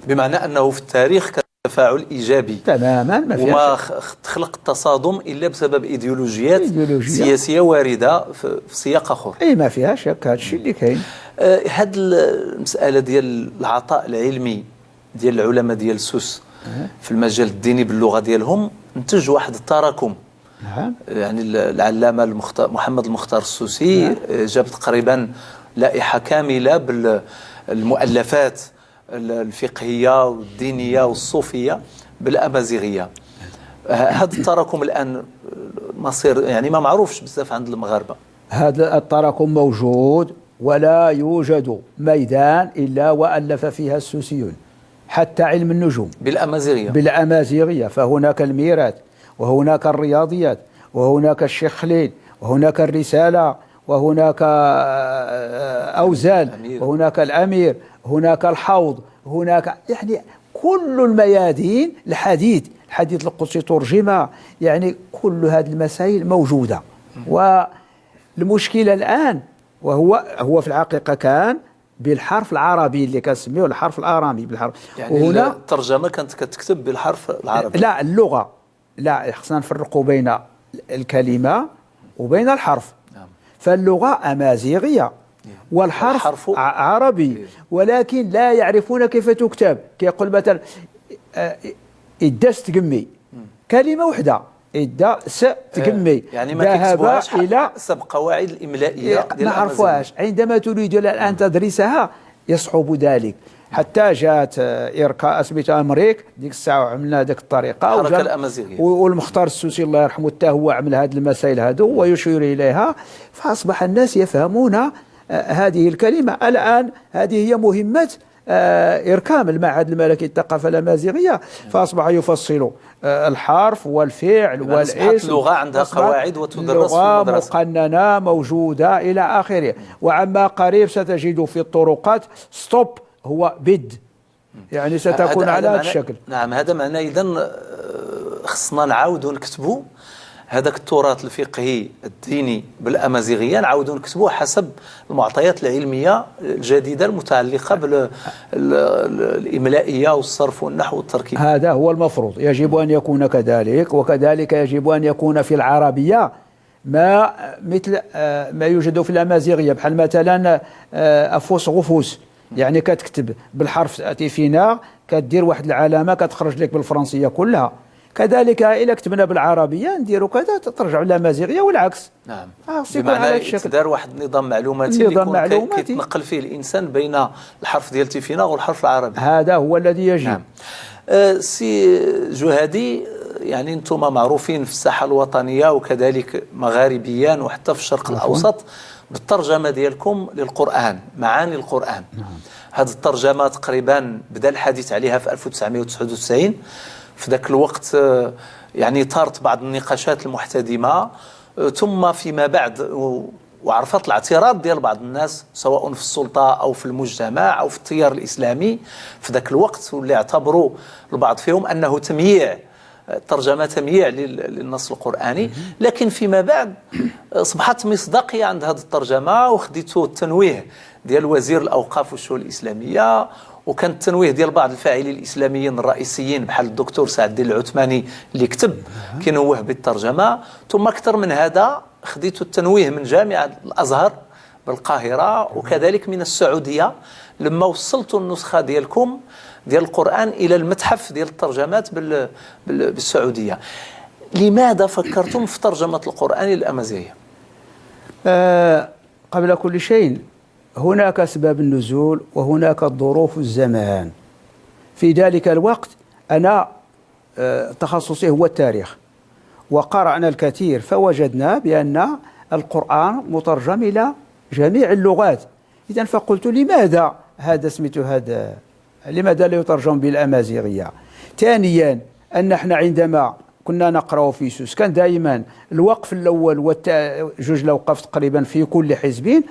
بمعنى أنه في التاريخ كان تفاعل إيجابي تماما، ما وما تخلق التصادم إلا بسبب إيديولوجيات سياسية واردة في سياق آخر. أي ما فيها شك، هذا الشيء اللي كاين. هذه المسألة ديال العطاء العلمي ديال العلماء ديال سوس في المجال الديني باللغة ديالهم نتج واحد التراكم. نعم. يعني العلامة محمد المختار السوسي جاب تقريبا لائحة كاملة بالمؤلفات الفقهية والدينية والصوفية بالأمازيغية. هذا التراكم الآن مصير يعني ما معروفش بزاف عند المغاربة. هذا التراكم موجود ولا يوجد ميدان إلا وألف فيها السوسيون، حتى علم النجوم بالأمازيغية. بالأمازيغية، فهناك الميراث وهناك الرياضيات وهناك الشيخ خليل وهناك الرسالة وهناك أوزال وهناك الأمير، هناك الحوض، هناك يعني كل الميادين، الحديث، الحديث القدسي ترجمة، يعني كل هذه المسائل موجودة. والمشكلة الآن وهو هو في الحقيقة كان بالحرف العربي اللي كنسميوه الحرف الآرامي بالحرف. يعني وهنا الترجمة كانت كتكتب بالحرف العربي. لا، اللغة لا، خصنا نفرقوا بين الكلمة وبين الحرف. نعم. فاللغة أمازيغية والحرف عربي، ولكن لا يعرفون كيف تكتب. كيقول مثلا إداس تقمي، كلمة واحدة إدا س تقمي، يعني ما كيكتبوهاش إلى حسب قواعد الإملائية، ما عرفوهاش. عندما تريد الآن تدريسها يصعب ذلك. حتى جات إركاء سميتها أمريك ديك الساعة وعملنا هذيك الطريقة الحركة الأمازيغية، والمختار السوسي الله يرحمه حتى هو عمل هذه المسائل هذو ويشير إليها، فأصبح الناس يفهمون هذه الكلمة. الآن هذه هي مهمة إركام المعهد الملكي للثقافة الأمازيغية، فأصبح يفصل الحرف والفعل والاسم. اللغة عندها قواعد وتدرس في المدرسة، مقننة موجودة إلى آخره. وعما قريب ستجد في الطرقات stop هو بد، يعني ستكون على هذا الشكل. نعم، هذا معناه إذن خصنا نعاودوا نكتبوا هذاك التراث الفقهي الديني بالأمازيغية، نعاودوا نكتبوه حسب المعطيات العلمية الجديدة المتعلقة بالإملائية والصرف والنحو والتركيب. هذا هو المفروض، يجب أن يكون كذلك. وكذلك يجب أن يكون في العربية ما مثل ما يوجد في الأمازيغية، بحال مثلا أفوس غفوس، يعني كتكتب بالحرف تيفيناغ كدير واحد العلامة كتخرج لك بالفرنسية كلها. كذلك إلا كتبنا بالعربية نديروا كذا ترجع للأمازيغية والعكس. نعم، بمعنى تدار واحد النظام معلوماتي اللي يكون كيتنقل فيه الإنسان بين الحرف ديال تيفيناغ والحرف العربي. هذا هو الذي يجب. نعم. سي جهادي، يعني انتم معروفين في الساحة الوطنية وكذلك مغاربيا وحتى في الشرق الأوسط بالترجمة ديالكم للقرآن، معاني القرآن. نعم. هذه الترجمة تقريبا بدا الحديث عليها في 1999. في ذاك الوقت يعني طارت بعض النقاشات المحتدمة، ثم فيما بعد وعرفت الاعتراض ديال بعض الناس سواء في السلطة أو في المجتمع أو في التيار الإسلامي في ذاك الوقت، واللي اعتبروا البعض فيهم أنه تمييع، ترجمة تمييع للنص القرآني. لكن فيما بعد أصبحت مصداقية عند هذه الترجمة، وخديتو التنويه ديال وزير الأوقاف والشؤون الإسلامية، وكان التنويه ديال بعض الفاعلين الإسلاميين الرئيسيين بحال الدكتور سعد الدين العثماني اللي كتب كينوه بالترجمة. ثم أكثر من هذا خديتو التنويه من جامعة الأزهر بالقاهرة وكذلك من السعودية لما وصلتوا النسخة ديالكم ديال القرآن إلى المتحف ديال الترجمات بالسعودية. لماذا فكرتم في ترجمة القرآن للأمازيغية؟ قبل كل شيء هناك أسباب النزول وهناك ظروف الزمان. في ذلك الوقت أنا تخصصي هو التاريخ، وقرأنا الكثير فوجدنا بأن القرآن مترجم إلى جميع اللغات. إذن فقلت لماذا هذا سميته هذا، لماذا لا يترجم بالأمازيغية؟ ثانيا أن احنا عندما كنا نقرأ في سوس كان دائما الوقف الأول وجوج الأوقاف تقريبا في كل حزب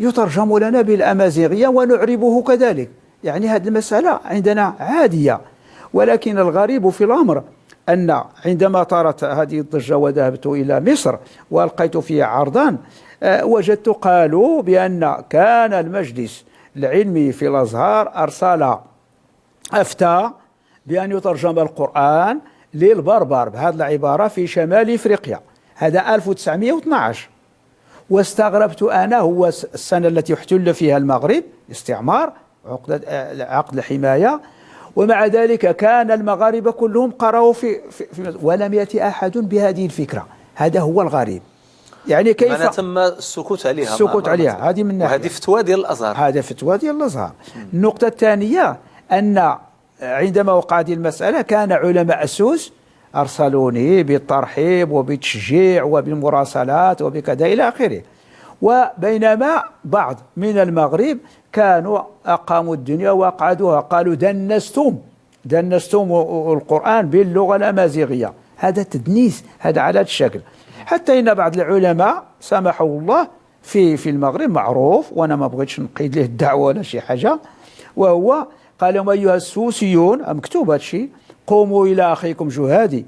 يترجم لنا بالأمازيغية ونعربه كذلك، يعني هذه المسألة عندنا عادية. ولكن الغريب في الأمر أن عندما طارت هذه الضجة وذهبت إلى مصر وألقيت فيها عرضا، وجدت قالوا بأن كان المجلس العلمي في الأزهر أرسل أفتى بأن يترجم القرآن للبربر بهذه العبارة في شمال إفريقيا، هذا 1912. واستغربت أنا، هو السنة التي احتل فيها المغرب استعمار عقد الحماية، ومع ذلك كان المغاربة كلهم قرأوا في ولم يأتي أحد بهذه الفكرة. هذا هو الغريب، يعني كيف تم السكوت عليها؟ السكوت عليها هذه من ناحية، وهذه فتوى ديال الأزهر، هذا فتوى ديال الأزهر. النقطة الثانية أن عندما وقعت هذه المسألة كان علماء السوس أرسلوني بالترحيب وبالتشجيع وبالمراسلات وبكذا إلى آخره، وبينما بعض من المغرب كانوا أقاموا الدنيا وأقعدوها، قالوا دنستم القرآن باللغة الأمازيغية. هذا تدنيس، هذا على هذا الشكل. حتى إن بعض العلماء سامحوا الله في المغرب معروف، وأنا ما بغيتش نقيد له الدعوة ولا شي حاجة، وهو قال لهم أيها السوسيون، مكتوب هذا الشيء، قوموا إلى أخيكم جهادي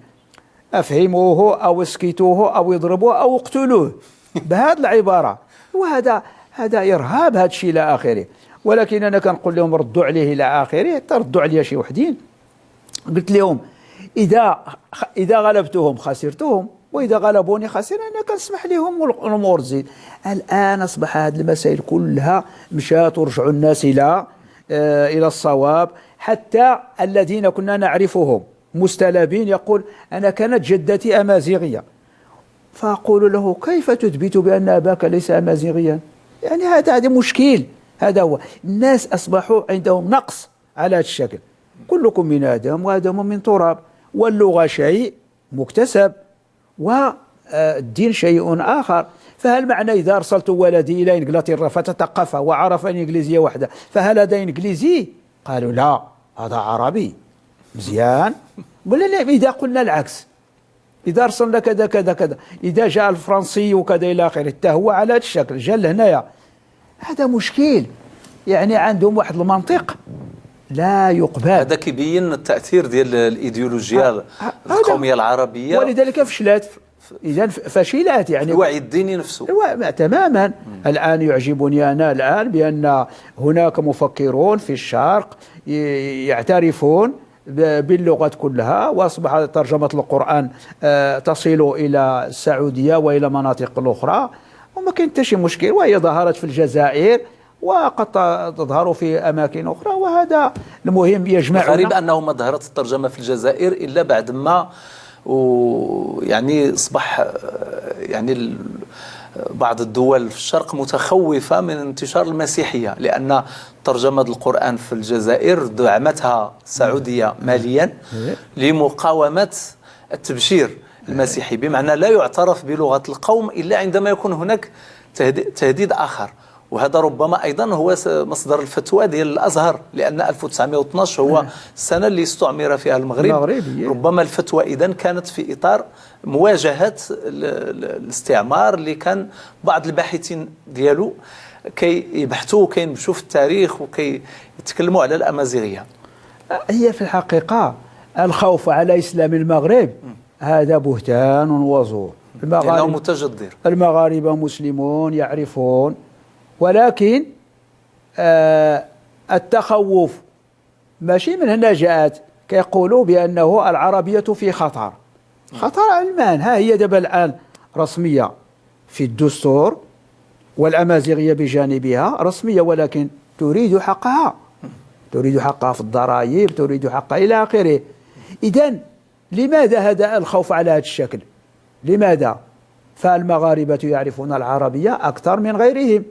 أفهموه أو اسكتوه أو اضربوه أو اقتلوه بهذه العبارة. وهذا إرهاب هذا الشيء إلى آخره. ولكن أنا كنقول لهم ردوا عليه إلى آخره، تردوا عليا شي وحدين. قلت لهم إذا غلبتهم خسرتهم، وإذا غلبوني خسر، أنا كنسمح لهم والأمور تزيد. الآن أصبح هذه المسائل كلها مشات ورجعوا الناس إلى الصواب. حتى الذين كنا نعرفهم مستلبين يقول أنا كانت جدتي أمازيغية، فأقول له كيف تثبت بأن أباك ليس أمازيغيا؟ يعني هذا مشكل. هذا هو، الناس أصبحوا عندهم نقص على هذا الشكل. كلكم من آدم وآدم من تراب، واللغة شيء مكتسب والدين شيء آخر. فهل معنى إذا أرسلت ولدي إلى إنجلترا فتثقف وعرف الإنجليزية وحده فهل هذا إنجليزي؟ قالوا لا، هذا عربي مزيان. ولا لا، إذا قلنا العكس، إذا أرسلنا كذا كذا كذا، إذا جاء الفرنسي وكذا إلى آخره حتى هو على هذا الشكل جا لهنايا، هذا مشكل. يعني عندهم واحد المنطق لا يقبل. هذا كيبين التأثير ديال الإيديولوجيا القومية العربية، ولذلك فشلت. إذا فشلت يعني الوعي الديني نفسه تماما. الآن يعجبني أنا الآن بأن هناك مفكرون في الشرق يعترفون باللغات كلها، وأصبح ترجمة القرآن تصل إلى السعودية وإلى مناطق الأخرى، وما كاين حتى شي مشكل، وهي ظهرت في الجزائر وقد تظهر في أماكن أخرى، وهذا المهم يجمعنا. الغريب أنه ما ظهرت الترجمة في الجزائر إلا بعد ما ويعني أصبح يعني بعض الدول في الشرق متخوفة من انتشار المسيحية، لأن ترجمة القرآن في الجزائر دعمتها السعودية ماليا لمقاومة التبشير المسيحي، بمعنى لا يعترف بلغة القوم إلا عندما يكون هناك تهديد آخر. وهذا ربما أيضا هو مصدر الفتوى ديال الأزهر، لأن 1912 هو السنة اللي استعمر فيها المغرب. ربما الفتوى إذن كانت في إطار مواجهة الاستعمار اللي كان بعض الباحثين ديالو كي يبحثوا وكينبشوا في التاريخ وكي يتكلموا على الأمازيغية. هي في الحقيقة الخوف على إسلام المغرب هذا بهتان وزور. لأنه متجذر. المغاربة مسلمون يعرفون، ولكن التخوف ماشي من هنا جاءت. كيقولوا بأنه العربية في خطر، خطر علمان. ها هي دابا الآن رسمية في الدستور، والأمازيغية بجانبها رسمية، ولكن تريد حقها، تريد حقها في الضرائب، تريد حقها إلى آخره. إذن لماذا هذا الخوف على هذا الشكل؟ لماذا؟ فالمغاربة يعرفون العربية أكثر من غيرهم.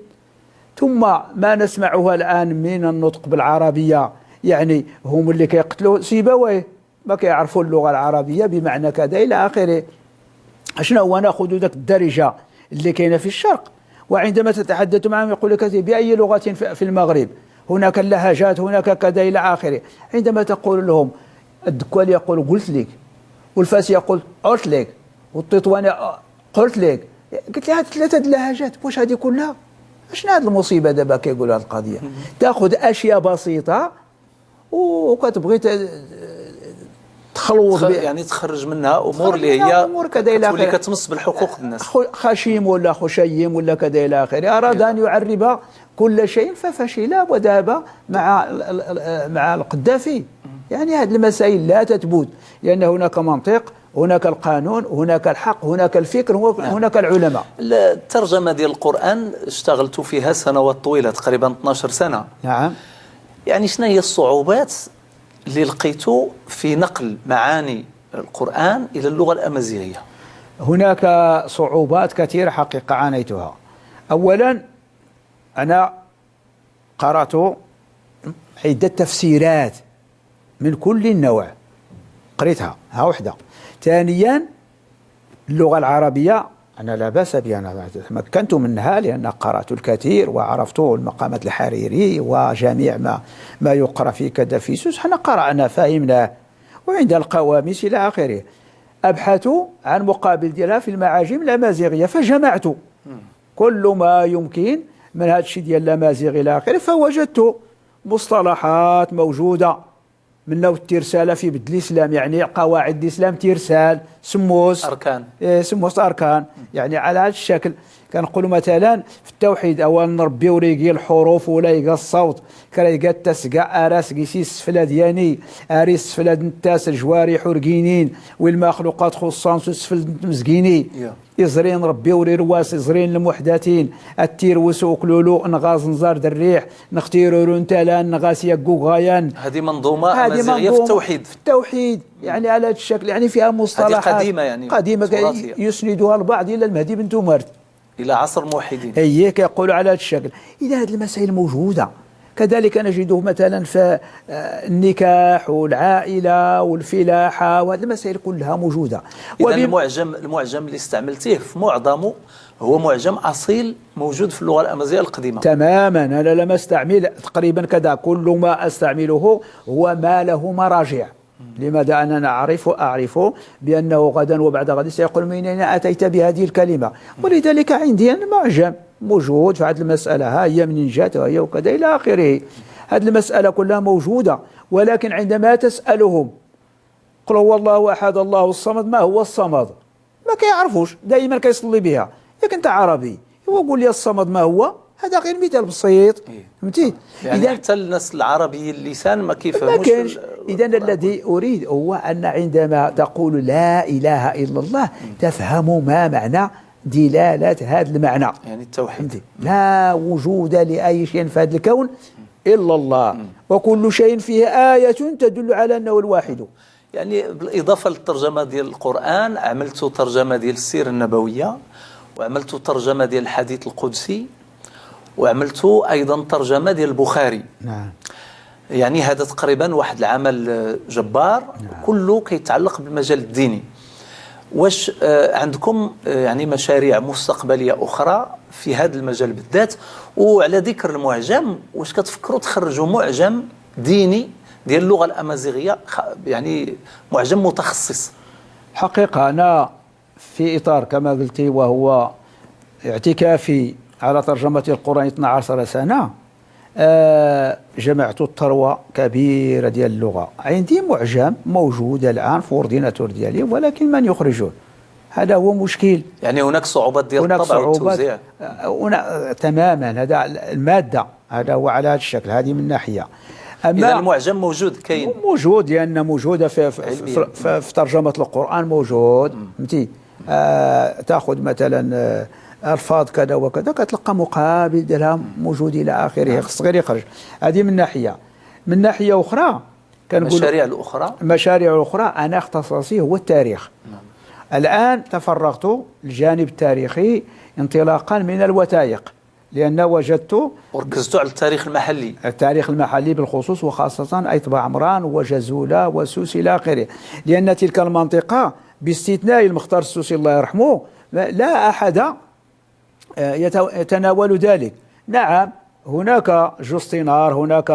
ثم ما نسمعه الآن من النطق بالعربية، يعني هم اللي كيقتلوا سيبويه، ما كيعرفوا اللغة العربية بمعنى كذا إلى آخره. شنو هو؟ ناخذ ذاك الدارجة اللي كاينة في الشرق، وعندما تتحدث معهم يقول لك بأي لغة في المغرب؟ هناك اللهجات، هناك كذا إلى آخره. عندما تقول لهم الدكوالي يقول قلت لك، والفاسي يقول قلت لك، والتطواني قلت لك، قلت لي هاد ثلاثة اللهجات واش هذه كلها؟ شنو هاد المصيبة دابا كيقولوا هاد القضية؟ تاخذ أشياء بسيطة وكتبغي تخلوض يعني تخرج منها امور اللي هي امور كذا الى اخره، كتمس بالحقوق الناس. خشيم ولا خشيم ولا كذا الى اخره، اراد ان يعرب كل شيء ففشل وذهب مع القذافي. يعني هذه المسائل لا تثبت، لان هناك منطق، هناك القانون، هناك الحق، هناك الفكر، هناك العلماء. الترجمة ديال القران اشتغلت فيها سنوات طويلة، تقريبا 12 سنة. نعم. يعني شنو هي الصعوبات اللي لقيتو في نقل معاني القرآن إلى اللغة الأمازيغية؟ هناك صعوبات كثيرة حقيقة عانيتها. أولا أنا قرأت عدة تفسيرات من كل النوع، قريتها ها وحدة. ثانيا اللغة العربية أنا لا بأس بها، أنا تمكنت منها لأن قرأت الكثير وعرفت المقامات الحريري وجميع ما يقرأ في كذا في سوس، حنا قرأنا فهمناه، وعند القواميس إلى آخره. أبحث عن مقابل ديالها في المعاجم الأمازيغية فجمعت كل ما يمكن من هذا الشيء ديال الأمازيغ إلى آخره، فوجدت مصطلحات موجودة من نوع الترسالة في بدل الإسلام، يعني قواعد الإسلام ترسال سموس أركان، سموس أركان، يعني على هذا الشكل. كنقولوا مثلا في التوحيد أولا ربي وريقي الحروف ولا يلقى الصوت، كريقا التسقى أراس قيسي السفلة دياني أريس السفلة نتاس الجوارح ورقينين والمخلوقات خصان السفل مزكيني يزرين ربي وري رواس يزرين المحدثين التيروس وكلولو نغاز نزار الريح نختيرو نتالان نغاس يقو غايان. هذه منظومة أمازيغية في التوحيد، في التوحيد يعني على هذا الشكل، يعني فيها مصطلحات هذه قديمة، يعني قديمة يسندها البعض إلى المهدي بن تومرت، إلى عصر الموحدين، هي كيقولوا على هذا الشكل. إذا هذه المسائل موجودة. كذلك نجده مثلا في النكاح والعائلة والفلاحة، وهذه المسائل كلها موجودة. إذا المعجم اللي استعملتيه في معظمه هو معجم أصيل موجود في اللغة الأمازيغية القديمة. تماما، أنا لم أستعمل تقريبا كذا، كل ما أستعمله هو ما له مراجع. لماذا؟ أنا أعرف بأنه غدا وبعد غد سيقول من أين أتيت بهذه الكلمة، ولذلك عندي معجم موجود في هذه المسألة، ها هي منين جات وهي وكذا إلى آخره. هذه المسألة كلها موجودة، ولكن عندما تسألهم قل هو الله أحد الله الصمد، ما هو الصمد؟ ما كيعرفوش، دائما كيصلي بها. ياك أنت عربي، هو قول لي الصمد ما هو؟ هذا غير مثال بسيط، فهمتي؟ يعني حتى الناس العربي اللسان ما كيفهموش. إذا الذي أريد هو أن عندما تقول لا إله إلا الله تفهم ما معنى دلالة هذا المعنى، يعني التوحيد. لا وجود لأي شيء في هذا الكون إلا الله، وكل شيء فيه آية تدل على أنه الواحد. يعني بالإضافة للترجمة ديال القرآن، عملت ترجمة ديال السيرة النبوية، وعملت ترجمة ديال الحديث القدسي، وعملت أيضا ترجمة ديال البخاري. نعم. يعني هذا تقريبا واحد العمل جبار. نعم. كله كيتعلق بالمجال الديني. واش عندكم يعني مشاريع مستقبلية أخرى في هذا المجال بالذات؟ وعلى ذكر المعجم، واش كتفكروا تخرجوا معجم ديني ديال اللغة الأمازيغية، يعني معجم متخصص؟ حقيقة أنا في إطار كما قلتي وهو اعتكافي على ترجمة القرآن 12 سنة، جمعت الثروة كبيرة ديال اللغة. عندي معجم موجود الآن في ordinateur ديالي، ولكن من يخرجه؟ هذا هو مشكل. يعني هناك صعوبات ديال الطبع والتوزيع. تماما، هذا المادة، هذا هو على هذا الشكل. هذه من ناحية. أما المعجم موجود، كاين موجود، لأن موجودة في, في, في, في, في ترجمة القرآن موجود. فهمتي؟ تأخذ مثلا الفاظ كذا وكذا، كتلقى مقابل ديالها موجود الى اخره، خص غير يخرج. هذه من ناحية. من ناحية اخرى كنقول المشاريع الاخرى؟ المشاريع الاخرى انا اختصاصي هو التاريخ. الان تفرغت للجانب التاريخي انطلاقا من الوثائق، لان وجدت وركزتوا على التاريخ المحلي. التاريخ المحلي بالخصوص، وخاصة أيت باعمران وجزولة وسوس إلى آخره، لأن تلك المنطقة باستثناء المختار السوسي الله يرحمه لا أحد يتناول ذلك. نعم هناك جوستينار، هناك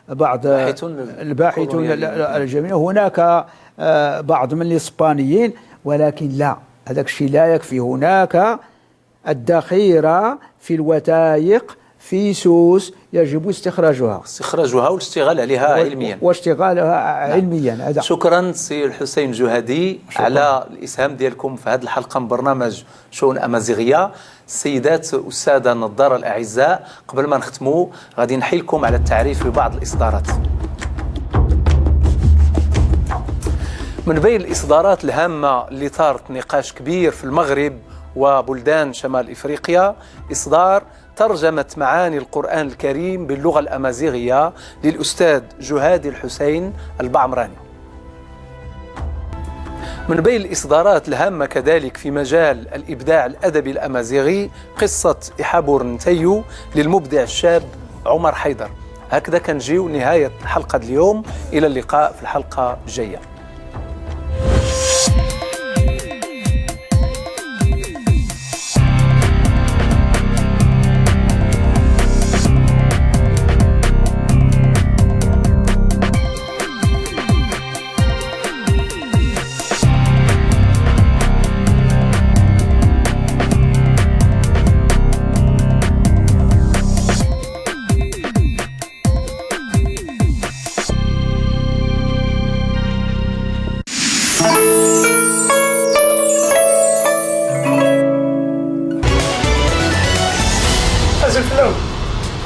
بعض الباحثون الجميل، هناك بعض من الإسبانيين، ولكن لا، هذاك الشيء لا يكفي. هناك الذخيرة في الوثائق في سوس يجب استخراجها والاشتغال عليها علميا. واشتغالها علميا. هذا. شكرا سي الحسين جهادي على الاسهام ديالكم في هذه الحلقة من برنامج شؤون امازيغيه. السيدات والسادة النظارة الاعزاء، قبل ما نختموا غادي نحيلكم على التعريف ببعض الاصدارات. من بين الاصدارات الهامة اللي ثارت نقاش كبير في المغرب وبلدان شمال إفريقيا إصدار ترجمة معاني القرآن الكريم باللغة الأمازيغية للأستاذ جهادي الحسين البعمراني. من بين الإصدارات الهامة كذلك في مجال الإبداع الأدبي الأمازيغي قصة إحابور نتيو للمبدع الشاب عمر حيدر. هكذا كنجيو نهاية الحلقة اليوم، إلى اللقاء في الحلقة الجاية.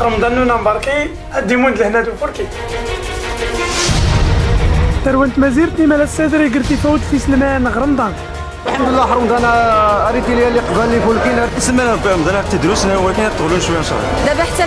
رمضان مباركي الديمون لهنا فوركي تروانت مازيرتني مال السادري قرتي فوت في سلمان رمضان. الحمد لله رمضان اريتي لي اللي قبل اللي فولكين سلمان رمضان تدرسنا ولكن طولوا شوية ان شاء الله. دابا حتى